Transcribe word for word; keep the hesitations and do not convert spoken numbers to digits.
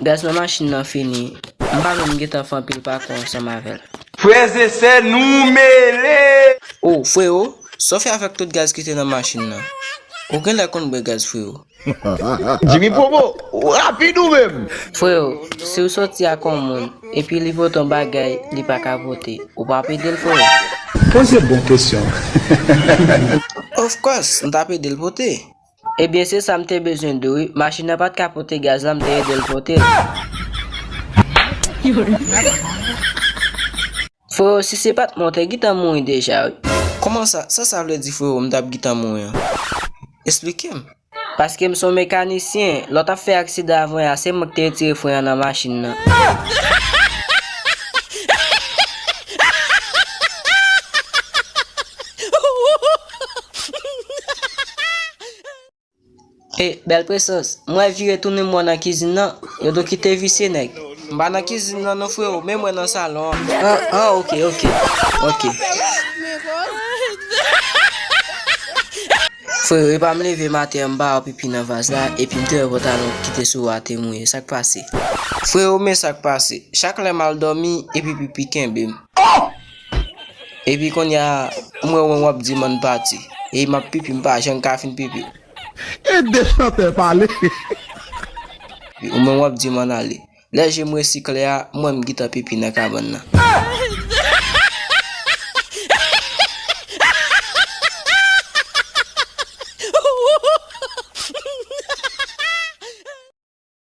Gaz nan machin nan fini. M pa menm gentan fè anpil pakou ansanm avè l. Frè e sè, nou mele! O, freo, sa w fè avèk tout gaz ki te nan machin nan? Ou genlè konn bwè gaz, freo. Jimmy Promo, ou rapid ou menm! Freo, si w soti ak yon moun, epi li pote yon bagay li pa ka pote, ou p ap ede l, freo? Poze bon kesyon. Of course, m t ap ede l pote. Ebyen, se sa m te bezwen di w, wi. Machin nan pa t ka pote gaz la, m te ede l pote l. Freo, si se pa t mwen, w te gentan mouri deja, wi. Kòman sa? Sa sa vle di, freo, m t ap gentan mouri an? Esplike m. Paske m se yon mekanisyen. Lè w t ap fè aksidan avan yè a, se mwen ki te retire fren an nan machin nan. E, bèl presans, m wè vire tounen m wè nan kizin nan, yo tou kite visye nèg. M pa nan kizin nan non, freo, men mwen nan salon an. An, an, ok, ok, ok. Freo, e pa m leve maten an, m pa wè pipi nan vaz la, epi m te wè pantalon ki te sou ou a te mouye. Sa k pase? Freo, men sa k pase. Chak lè m al dòmi, epi pipi kenbe m. Epi kounye a, m wè w ap di m ann pati. E m ap pipi, m pa janm ka fin pipi. Ede chantè pale. Ou menm w ap di m ann ale. Lè je m resi klè a, m wè m gentan pipi nan kabann nan.